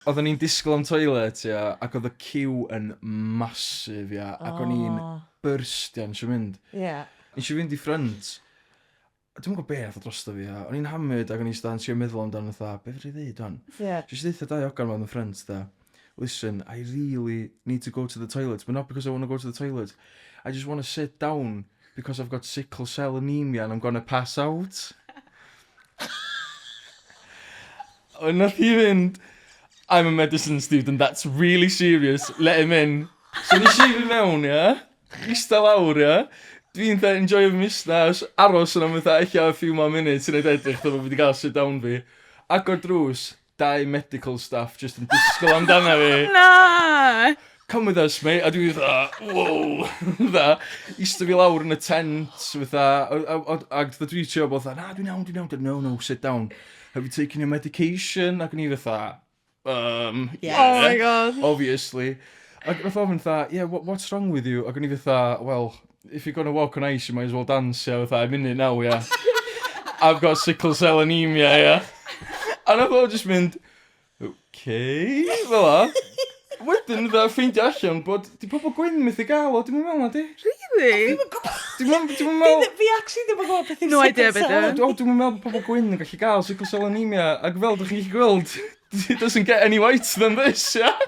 Oedden ni'n disgwyl am toilet, ia, ac oedd y queue yn massive, ia, ac o'n i'n byrstio, nes i mynd. Nes i fynd i ffrynt, a dwi'm yn gwybod be ath o drosto fi, ia. O'n i'n hammered ac o'n i'n stand trio meddwl amdano fatha, be fedra i ddeud wan? Nes i ddeutha dau hogan 'ma yn y ffrynt, fatha, "Listen, I really need to go to the toilet, but not because I want to go to the toilet. I just want to sit down because I've got sickle cell anemia and I'm gonna pass out." Ond nath hi fynd, "I'm a medicine student, that's really serious, let him in." So nes i fynd mewn, ia, ista lawr, ia, dwi'n fatha enjoio fy musnas, aros yna am fatha ella a few more minutes i neud edrych fatha bo' fi 'di gael sit down fi. Agor drws, dau medical staff jyst yn disgwyl amdana fi. Na! "Come with us, mate." A dwi fatha, "Wow." Fatha, ista fi lawr yn y tent, fatha, ac fatha dwi trio bod fatha, "Na, dwi'n iawn, dwi'n iawn." "No, no, sit down. Have you taken your medication?" Ac o'n i fatha, Yeah. Oh my God. Obviously. Ac nath ofyn fatha, "Yeah, what's wrong with you?" Ac o'n i fatha, "Well, if you're gonna walk on ice, you might as well dance, yeah." Fatha, "I'm in it now, yeah. I've got sickle cell anemia, yeah." A nath o just mynd, "Okay," fel 'a. Wedyn, fatha, ffeindio allan bod, di pobl gwyn methu gael o, dwi'n meddwl na di. Really? Dwi'n meddwl. Fi actually ddim yn gwybod beth yw No idea sickle beth cell. yw. O, dwi'n meddwl bod pobl gwyn yn gallu gael sickle cell anemia, ac fel dych chi'n gallu gweld, it doesn't get any whiter than this, yeah?